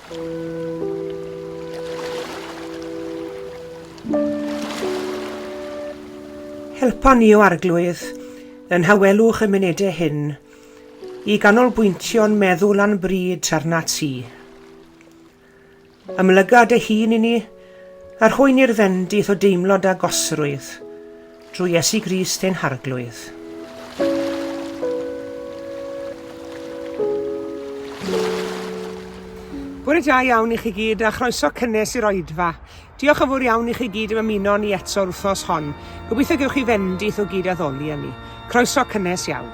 Helpa ni o Arglwydd, yn nhawelwch y munudau hyn, i ganolbwyntio'n meddwl a'n bryd arnat ti. Ymlyga dy hun i ni, a rhoi ni'r fendith o deimlo d'agosrwydd, drwy Iesu Grist ein Harglwydd. Bore da iawn i chi gyd a chroeso cynnes i'r oedfa. Diolch yn fawr iawn i chi gyd am ymuno ni eto'r wythnos hon. Gobeithio gewch chi fendith o gyd addoli â ni. Croeso cynnes iawn.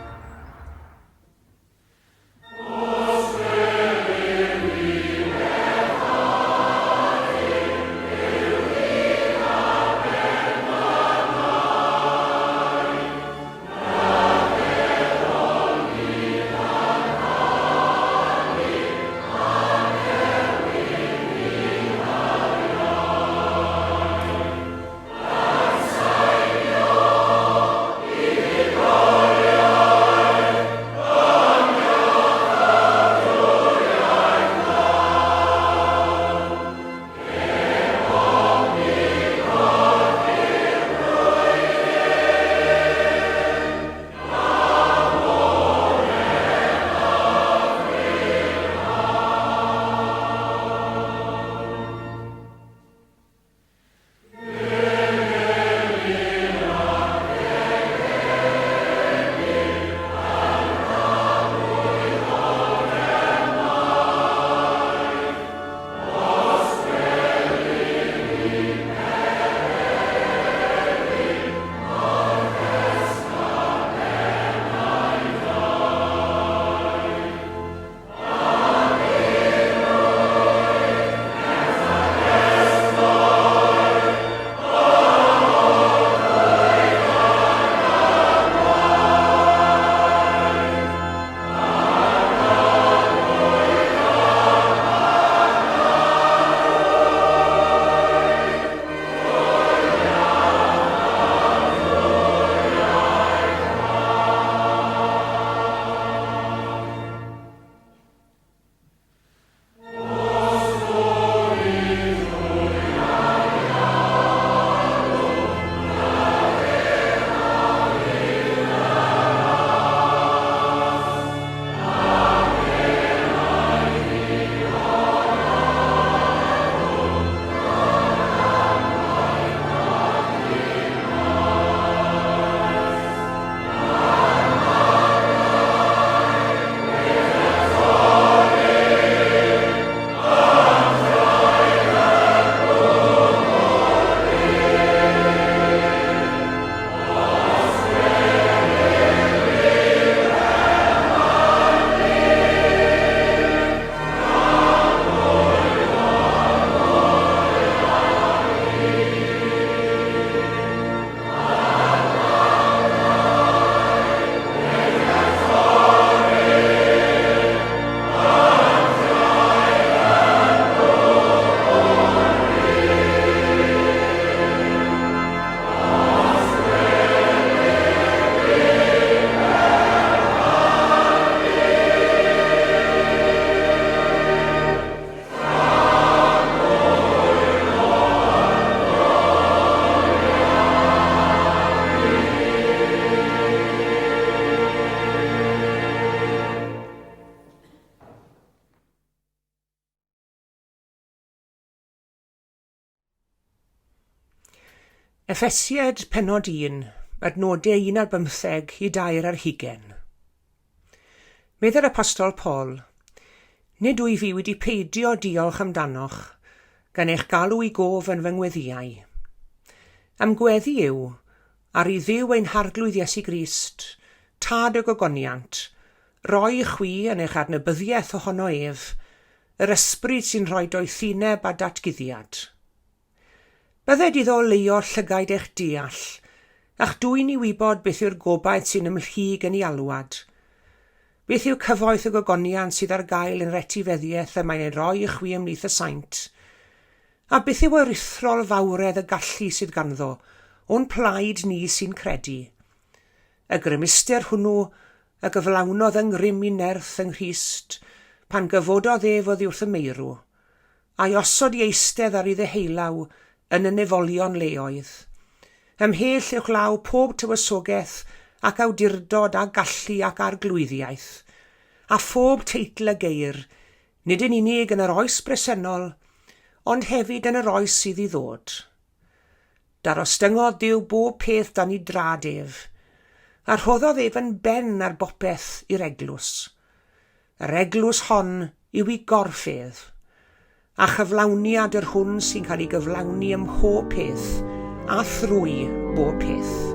Effesiaid pennod 1, adnodau 1 ar bymtheg i dair ar hugain. Meddai'r Apostol Paul, Nid wyf i wedi peidio diolch amdanoch, gan eich galw i gof yn fy ngweddïau. A'm gweddi yw, ar i Dduw ein Harglwydd Iesu Grist, Tad y gogoniant, roi i chwi yn eich adnabyddiaeth ohono ef, yr ysbryd sy'n rhoi doethineb a datguddiad. Bydded iddo oleuo llygaid eich deall, a'ch dwyn i wybod beth yw'r gobaith sy'n ymhlyg yn ei alwad. Beth yw cyfoeth y gogoniant sydd ar gael yn yr etifeddiaeth y mae'n ei roi i chwi ymhlith y saint? A beth yw aruthrol fawredd y gallu sydd ganddo o'n plaid ni sy'n credu? Y grymuster hwnnw a gyflawnodd yng ngrym i nerth yng Nghrist pan gyfododd ef oddi wrth y meirw. a'i osod i eistedd ar ei ddeheulaw yn y nefolion leoedd. Ymhell uwchlaw pob tywysogaeth ac awdurdod a gallu ac arglwyddiaeth, a phob teitl a geir, nid yn unig yn yr oes bresennol, ond hefyd yn yr oes sydd i ddod. Darostyngodd Duw bob peth dan i drad ef, a rhoddodd ef yn ben ar bopeth i'r eglwys. Yr eglwys hon yw i gorff ef, a chyflawniad yr hwn sy'n cael ei gyflawni ym mhob peth, a thrwy bob peth.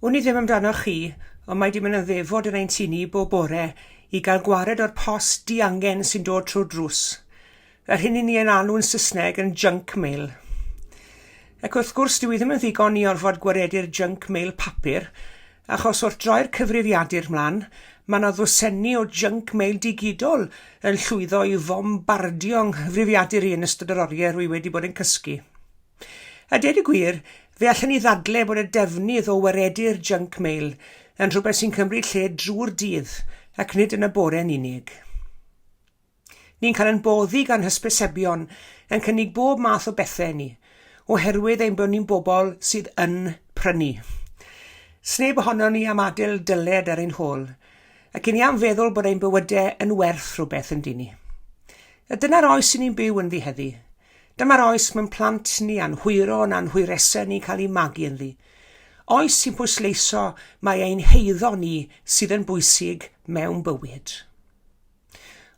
Wn i ddim amdanoch chi, ond mae 'di mynd yn ddefod yn ein tŷ ni bob bore i gael gwared o'r post diangen sy'n dod trwy'r drws. Yr hyn i ni yn alw'n Saesneg yn junk mail. Ac wrth gwrs dyw i ddim yn ddigon i orfod gwaredu'r junk mail papur, achos wrth droi'r cyfrifiadur mlan, mae 'na ddwsenni o junk mail digidol yn llwyddo i fombardio 'nghyfrifiadur i yn ystod yr oriau rwy wedi bod yn cysgu. A deud y gwir, fe allen ni ddadle bod y defnydd o waredu'r junk mail yn rhywbeth sy'n cymryd lle drwy'r dydd ac nid yn y bore'n unig. Ni'n cael ein boddi gan hysbysebion yn cynnig bob math o bethau i ni, oherwydd ein bod ni'n bobl sydd yn prynu. Sneb ohonon ni am adael dyled ar ein hôl, ac i ni am feddwl bod ein bywydau yn werth rhywbeth yn dyn ni. A dyna'r oes i ni'n byw ynddi heddi. Dyma'r oes mae'n plant ni a'n hwyron a'n hwyresau ni'n cael eu magu ynddi. Oes sy'n pwysleiso mai ein heiddo ni sydd yn bwysig mewn bywyd.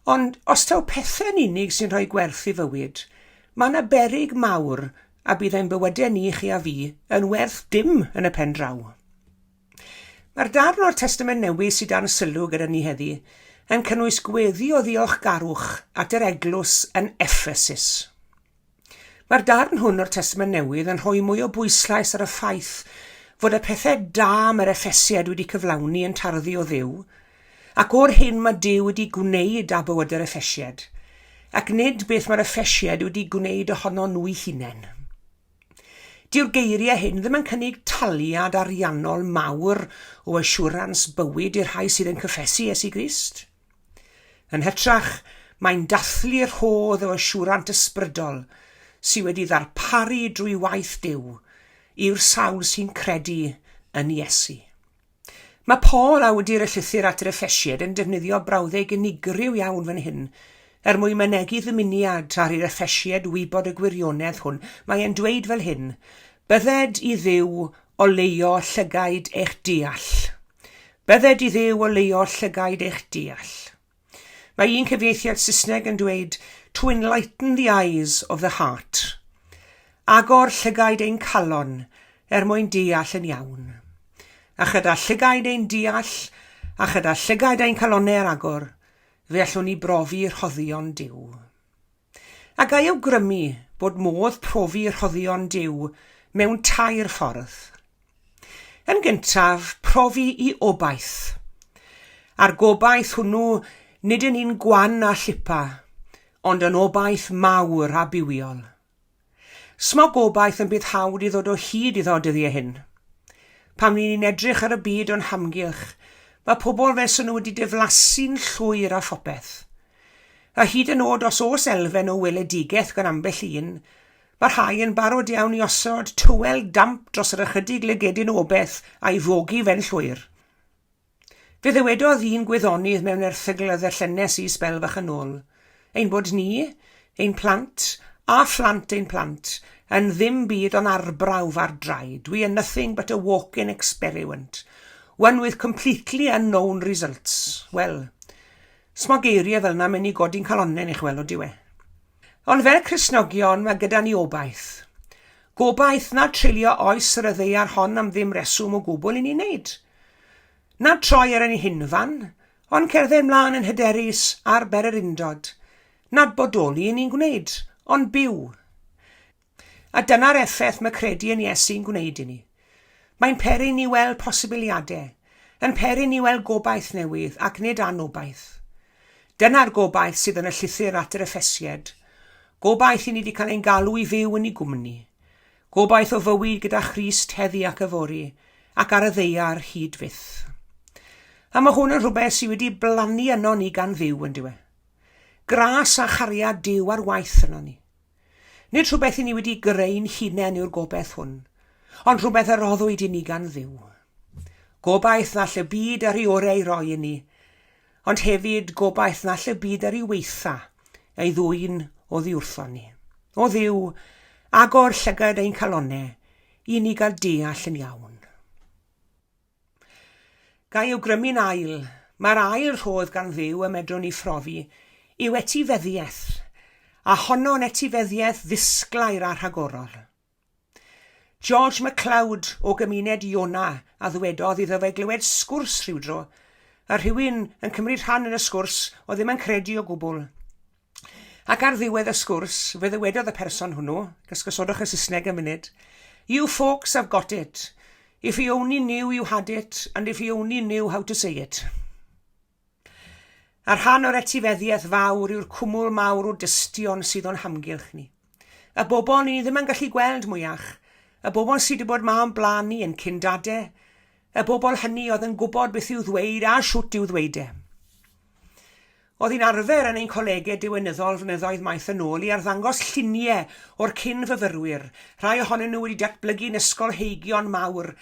Ond os taw pethau'n unig sy'n rhoi gwerth i fywyd, mae yna beryg mawr a bydd ein bywydau ni, chi a fi, yn werth dim yn y pen draw. Mae'r darn o'r Testament Newydd sydd dan sylw gyda ni heddi yn cynnwys gweddi o ddiolchgarwch at yr eglwys yn Ephesus. Mae'r darn hwn o'r Testament Newydd yn rhoi mwy o bwyslais ar y ffaith fod y pethau da mae'r Effesiaid wedi cyflawni yn tarddu o Dduw, ac o'r hyn mae Duw wedi gwneud â bywydau'r Effesiaid, ac nid beth mae'r Effesiaid wedi gwneud ohono nhw'u hunain. Dyw'r geiriau hyn ddim yn cynnig taliad ariannol mawr o asiwrans bywyd i'r rhai sydd yn cyffesu Iesu Grist. Yn hytrach, mae'n dathlu'r rhodd o asiwrant ysbrydol sydd wedi ddarparu drwy waith Duw i'r sawl sy'n credu yn Iesu. Mae Paul, awdur y llythyr at yr Effesiaid, yn defnyddio brawddeg unigryw iawn fan hyn er mwyn mynegi ddymuniad ar i'r Effesiaid wybod y gwirionedd hwn. Mae e'n dweud fel hyn, Bydded i Dduw oleuo llygaid eich deall. Bydded i Dduw oleuo llygaid eich deall. Mae un cyfieithiad Saesneg yn dweud to enlighten the eyes of the heart. Agor llygaid ein calon er mwyn deall yn iawn. A chyda llygaid ein deall a chyda llygaid ein calonnau ar agor, fe allwn ni brofi rhoddion Duw. A ga i awgrymu bod modd profi rhoddion Duw mewn tair ffordd. Yn gyntaf, profi i obaith. A'r gobaith hwnnw nid yn un gwan a llipa, ond yn obaith mawr a bywiol. Smo gobaith yn bydd hawdd i ddod o hyd iddo dyddiau hyn. Pan ry'n ni'n edrych ar y byd o'n hamgylch, mae pobl fel 'sa nhw wedi diflasu'n llwyr â phopeth. A hyd yn oed os oes elfen o weledigaeth gan ambell un, mae rhai yn barod iawn i osod tywel damp dros yr ychydig lygedyn o obaith a'i fogi fe'n llwyr. Fe ddywedodd un gwyddonydd mewn erthygl a ddarllenes i sbel fach yn ôl, ein bod ni, ein plant, a phlant ein plant, yn ddim byd ond arbrawf ar draed, we are nothing but a walking experiment, one with completely unknown results. Wel, smo geiriau fel 'na mynd i godi'n calonnau ni, chwel, odiw e? Ond fel Cristnogion, mae gyda ni obaith. Gobaith nad treulio oes ar y ddaear hon am ddim reswm o gwbl i ni'n neud. Nad troi ar ein hunfan, ond cerdded mlaen yn hyderus ar bererindod. Nad bodoli i ni'n gwneud, ond byw. A dyna'r effaith mae credu yn Iesu'n gwneud i ni. Mae'n peri ni weld posibiliadau, yn peri ni weld gobaith newydd ac nid anobaith. Dyna'r gobaith sydd yn y llythyr at yr Effesiaid, gobaith i ni wedi cael ein galw i fyw yn ei gwmni, gobaith o fywyd gyda Christ heddi ac yfory, ac ar y ddaear hyd fyth. A mae hwn yn rhywbeth sydd wedi blannu yno ni gan Dduw, yn dyw e. Gras a chariad Duw ar waith yno ni. Nid rhywbeth i ni wedi greu'n hunain yw'r gobaith hwn, ond rhywbeth a roddwyd i ni gan Dduw. Gobaith na all y byd ar ei orau ei roi i ni, ond hefyd gobaith na all y byd ar ei weitha ei ddwyn oddi wrthon ni. O Dduw, agor llygad ein calonnau i ni gael deall yn iawn. Ga i awgrymu'n ail, mae'r ail rhodd gan Dduw y medrwn ni phrofi yw etifeddiaeth, a honno'n etifeddiaeth ddisglair a rhagorol. George MacLeod o gymuned Iona a ddywedodd iddo fe glywed sgwrs rhywdro, a rhywun yn cymryd rhan yn y sgwrs oedd ddim yn credu o gwbl. Ac ar ddiwedd y sgwrs, fe ddywedodd y person hwnnw, gysgysodwch y Saesneg am funud, You folks have got it. If you only knew you had it, and if you only knew how to say it. A rhan o'r etifeddiaeth fawr yw'r cwmwl mawr o dystion sydd o'n hamgylch ni. Y bobl ni ddim yn gallu gweld mwyach, y bobl sydd wedi bod 'ma o'n blaen ni yn cyndade, y bobl hynny oedd yn gwybod beth i'w ddweud a shwt i'w ddweud e. Oedd hi'n arfer yn ein colegau diwinyddol flynyddoedd maith yn ôl i arddangos lluniau o'r cyn-fyfyrwyr, rhai ohonyn nhw wedi datblygu'n ysgolheigion mawr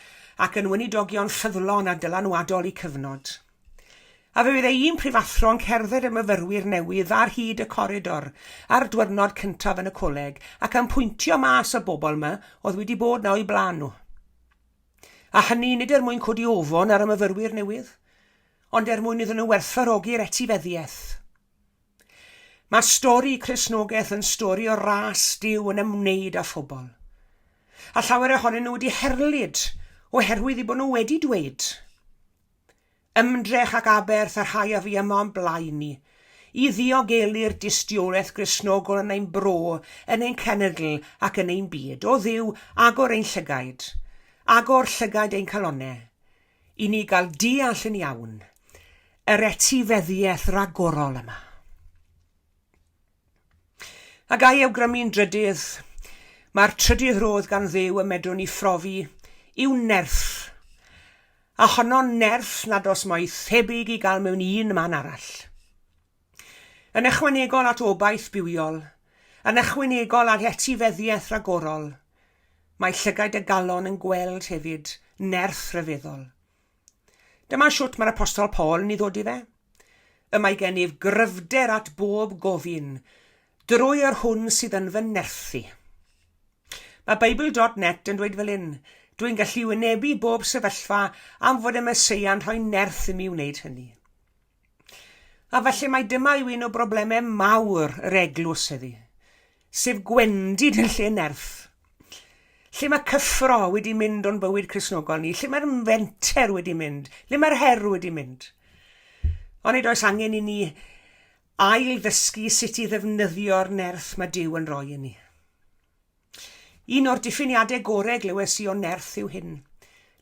ac yn weinidogion ffyddlon a dylanwadol eu cyfnod. A fe fyddai un prifathro yn cerdded y myfyrwyr newydd ar hyd y coridor ar dwyrnod cyntaf yn y coleg ac yn pwyntio mas y bobl 'ma oedd wedi bod 'na o'u blaen nhw. A hynny nid er mwyn codi ofon ar y myfyrwyr newydd, ond er mwyn iddyn nhw werthfawrogi'r etifeddiaeth. Mae stori Cristnogaeth yn stori o ras Duw yn ymwneud â phobl. A llawer ohonyn nhw wedi herlid oherwydd eu bod nhw wedi dweud. Ymdrech ac aberth y rhai a fu yma o'n blaen ni, i ddiogelu'r dystiolaeth Gristnogol yn ein bro, yn ein cenedl ac yn ein byd. O Dduw, agor ein llygaid. Agor llygaid ein calonnau. i ni gael deall yn iawn yr etifeddiaeth ragorol yma. A ga i awgrymu'n drydydd, mae'r trydydd rodd gan Dduw y medrwn ni phrofi yw nerth, a honno'n nerth nad oes mo'i thebyg i gael mewn un man arall. Yn ychwanegol at obaith bywiol, yn ychwanegol at etifeddiaeth ragorol, mae llygaid y galon yn gweld hefyd nerth rhyfeddol. Dyma shwt mae'r Apostol Paul yn ei ddod i fe. Y mae gennyf gryfder at bob gofyn, drwy yr hwn sydd yn fy nerthu. Mae Beibl dot net yn dweud fel hyn, Dwi'n gallu wynebu bob sefyllfa am fod y Meseia'n rhoi nerth i mi wneud hynny. A falle mai dyma yw un o broblemau mawr yr eglwys heddi, sef gwendid yn lle nerth. Lle mae cyffro wedi mynd o'n bywyd Cristnogol ni, lle mae'r fenter wedi mynd, lle mae'r her wedi mynd. Ond nid oes angen i ni ail ddysgu sut i ddefnyddio'r nerth mae Duw yn rhoi i ni. Un o'r diffiniadau gorau glywes i o nerth yw hyn.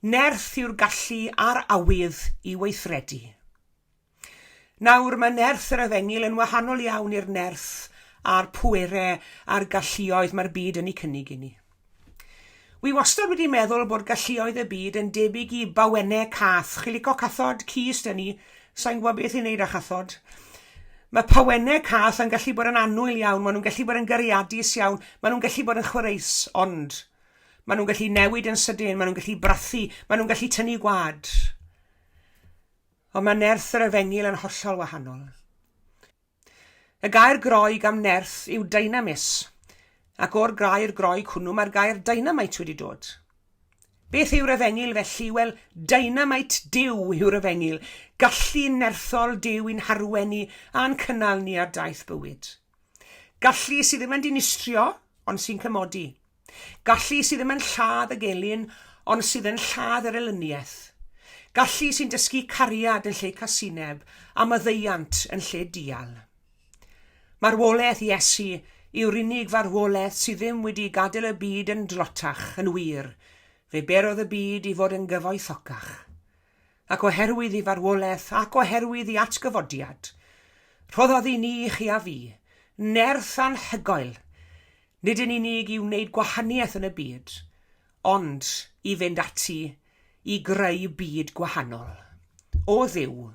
Nerth yw'r gallu a'r awydd i weithredu. Nawr, mae nerth yr efengyl yn wahanol iawn i'r nerth a'r pwerau a'r galluoedd mae'r byd yn eu cynnig i ni. Wi wastad wedi meddwl bod galluoedd y byd yn debyg i bawennau cath. Chi'n licio cathod? Ci s'da ni. Sa i'n gwybod beth i wneud â chathod. Mae pawennau cath yn gallu bod yn annwyl iawn, maen nhw'n gallu bod yn gariadus iawn, maen nhw'n gallu bod yn chwareus, ond maen nhw'n gallu newid yn sydyn, maen nhw'n gallu brathu, maen nhw'n gallu tynnu gwad. Ond mae nerth yr efengyl yn hollol wahanol. Y gair Groeg am nerth yw dynamis, ac o'r gair Groeg hwnnw mae'r gair dynamite wedi dod. Beth yw'r efengyl felly? Wel, dynamite Duw yw'r efengyl, gallu nerthol Duw i'n harwen ni a'n cynnal ni ar daith bywyd. Gallu sydd ddim yn dinistrio, ond sy'n cymodi. Gallu sydd ddim yn lladd y gelyn, ond sydd yn lladd yr elyniaeth. Gallu sy'n dysgu cariad yn lle casineb, a maddeuant yn lle dial. Marwolaeth Iesu yw'r unig farwolaeth sydd ddim wedi gadael y byd yn dlotach, yn wir, fe berodd y byd i fod yn gyfoethocach. Ac oherwydd ei farwolaeth ac oherwydd ei atgyfodiad, rhoddodd i ni, chi a fi, nerth anhygoel Nid yn unig i wneud gwahaniaeth yn y byd, ond i fynd ati i greu byd gwahanol. O Dduw,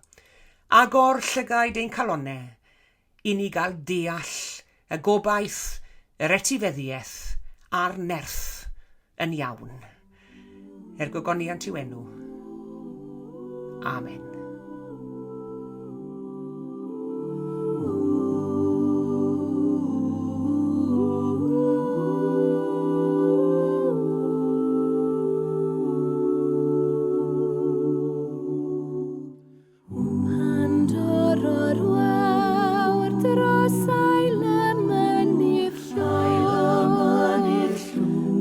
agor llygaid ein calonnau i ni gael deall y gobaith, yr etifeddiaeth a'r nerth yn iawn. Er gogoniant i'w enw. Amen. Pan dorro'r wawr dros ail y mynydd llwm,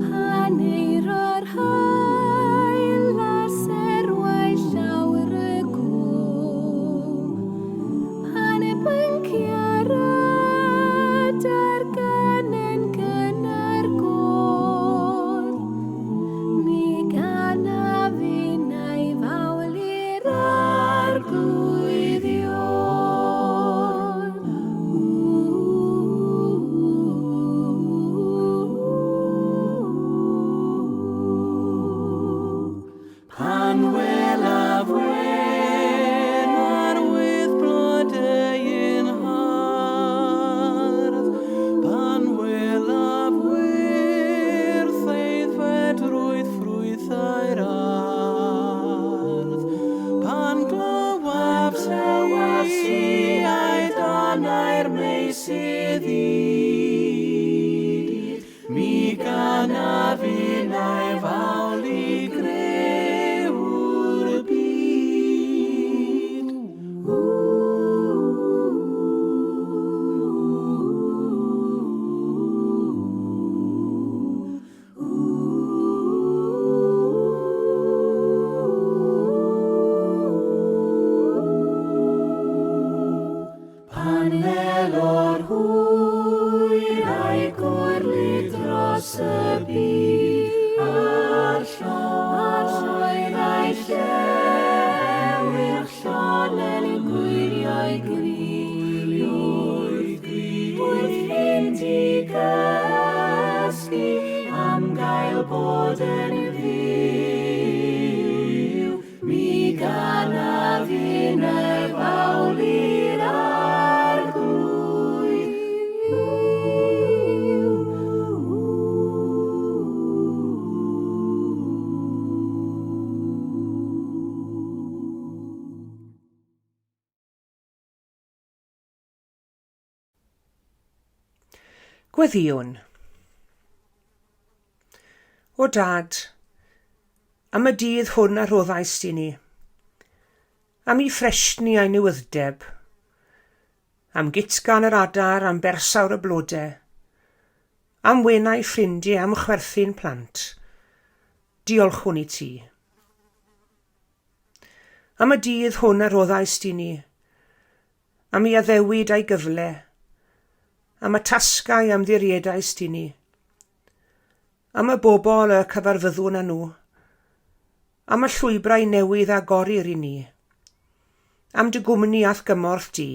pan eiro'r haul a serwau llawr y cwm, pan y byncia'r adar ganen gynnar gôr, mi ganaf innau fawl i'r Arglwydd Ion. Pan welaf wen arwydd blodeuyn hardd, pan welaf wyrth aeddfedrwydd ffrwythau'r ardd, pan glywaf seiau danau'r meysydd hud, mi ganaf innau fawl i Grist. fod yn fyw, mi ganaf innau fawl i'r Arglwydd. Gweddïwn. O Dad, am y dydd hwn a roddaist i ni, am i ffresni a'i newydd-deb, am gutgan yr adar, am bersawr y blode, am wenau ffrindiau, am chwerthin plant, diolchwn i ti. Am y dydd hwn a roddaist i ni, am ei addewid a'i gyfle, am y tasgau a ymddiriedaist i ni, am y bobl y cyfarfyddwn â nhw, am y llwybrau newydd a agorir i ni, am dy gwmni a'th gymorth di.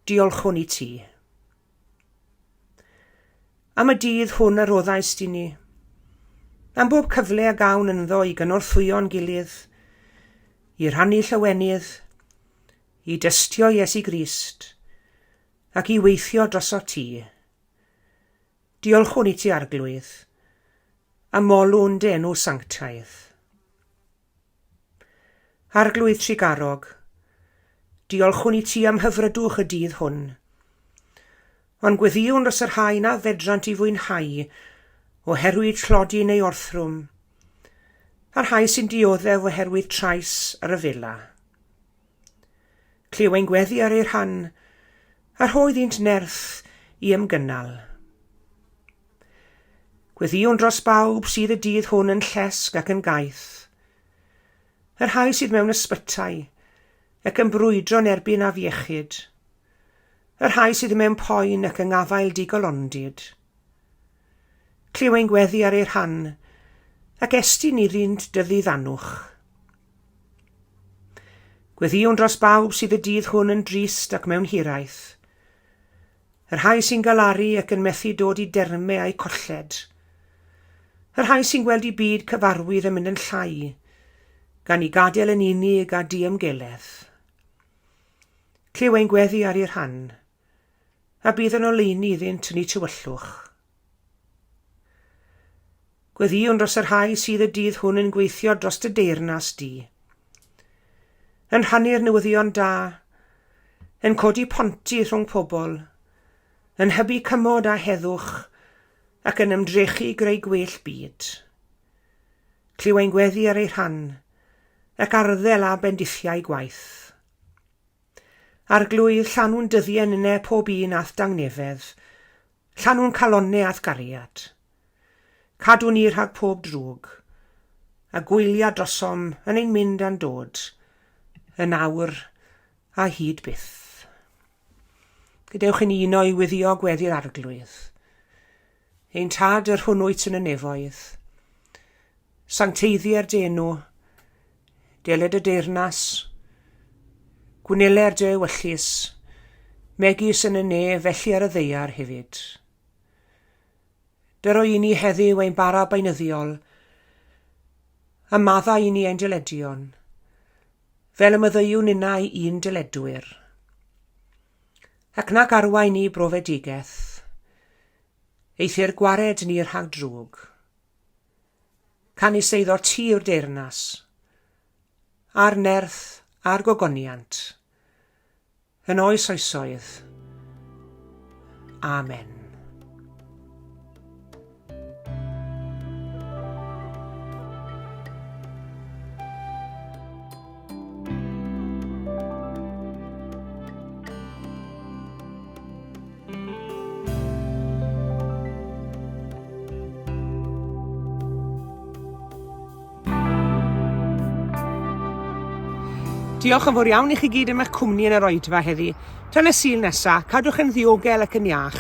Diolchwn i ti. Am y dydd hwn a roddaist i ni, am bob cyfle a gawn ynddo i gynorthwyo'n gilydd, i rhannu llawenydd, i dystio Iesu Grist, ac i weithio drosot ti. Diolchwn i ti, Arglwydd, a molwn dy enw sanctaidd. Arglwydd trugarog, diolchwn i ti am hyfrydwch y dydd hwn. Ond gweddïwn dros y rhai na fedrant i fwynhau oherwydd tlodi neu orthrwm, a'r rhai sy'n dioddef oherwydd trais a rhyfela. Clyw ein gweddi ar eu rhan, a rho iddynt nerth i ymgynnal. Gweddïwn dros bawb sydd y dydd hwn yn llesg ac yn gaeth, y rhai sydd mewn ysbytai ac yn brwydro'n erbyn afiechyd, y rhai sydd mewn poen ac yng ngafael digolondid. Clyw ein gweddi ar eu rhan, ac estyn iddynt dy ddiddanwch. Gweddïwn dros bawb sydd y dydd hwn yn drist ac mewn hiraeth, y rhai sy'n galaru ac yn methu dod i dermau a'u colled, y rhai sy'n gweld eu byd cyfarwydd yn mynd yn llai, gan eu gadael yn unig a diymgeledd. Clyw ein gweddi ar eu rhan, a bydd yn oleuni iddynt yn eu tywyllwch. Gweddïwn dros y rhai sydd y dydd hwn yn gweithio dros dy deyrnas di. Yn rhannu'r newyddion da, yn codi ponti rhwng pobl, yn hybu cymod a heddwch, ac yn ymdrechu i greu gwell byd. Clyw ein gweddi ar ei rhan, ac arddel a bendithiau gwaith. Arglwydd, llanw'n dyddiau nine pob un a'th dangnefedd, Llanw'n calonne a'th gariad. Cadw ni rhag pob drwg, a gwylia drosom yn ein mynd a'n dod, yn awr a hyd byth. Gadewch i ni uno i wyddio gweddi'r Arglwydd. Ein Tad yr hwn wyt yn y nefoedd, sancteiddier dy enw, deled y deyrnas, gwneler dy ewyllys, megis yn y nef felly ar y ddaear hefyd. Dyro i ni heddiw ein bara beunyddiol, a maddau i ni ein dyledion, fel y maddeuwn ninnau i'n dyledwyr. Ac nac arwain ni brofedigaeth, eithr gwared ni rhag drwg. Canys eiddo ti yw'r deyrnas, a'r nerth a'r gogoniant, yn oes oesoedd. Amen. Diolch yn fawr iawn i chi gyd am eich cwmni yn yr oedfa heddi. Tan y Sul nesa, cadwch yn ddiogel ac yn iach.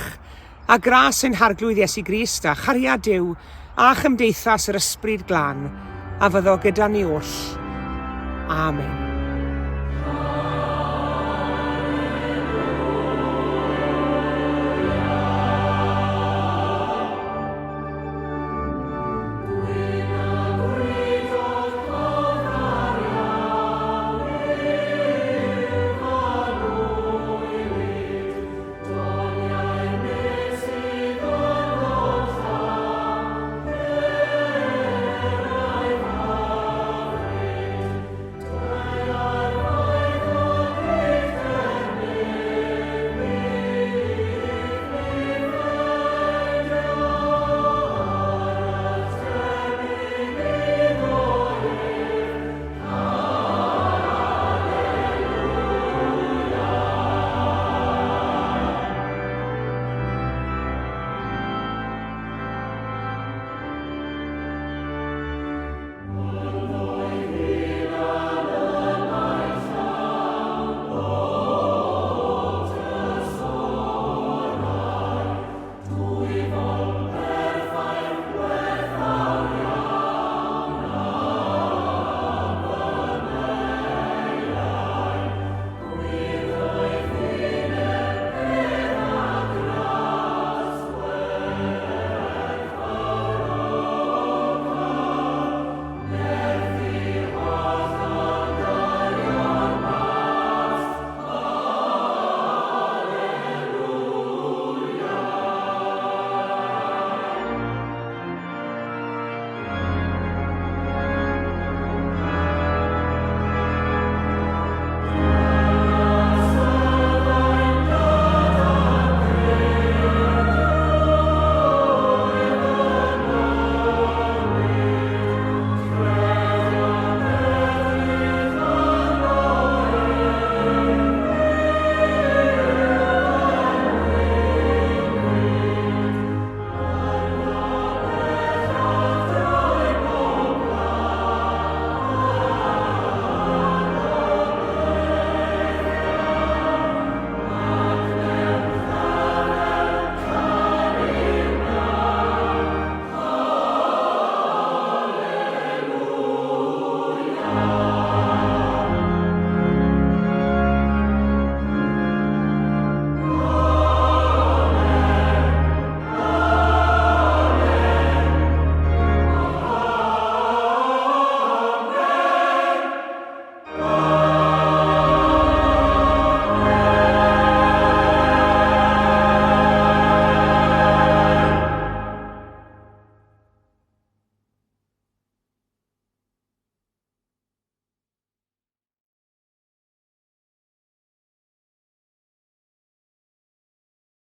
A gras ein Harglwydd Iesu Grist a chariad Duw a chymdeithas yr Ysbryd Glân a fyddo gyda ni oll. Amen.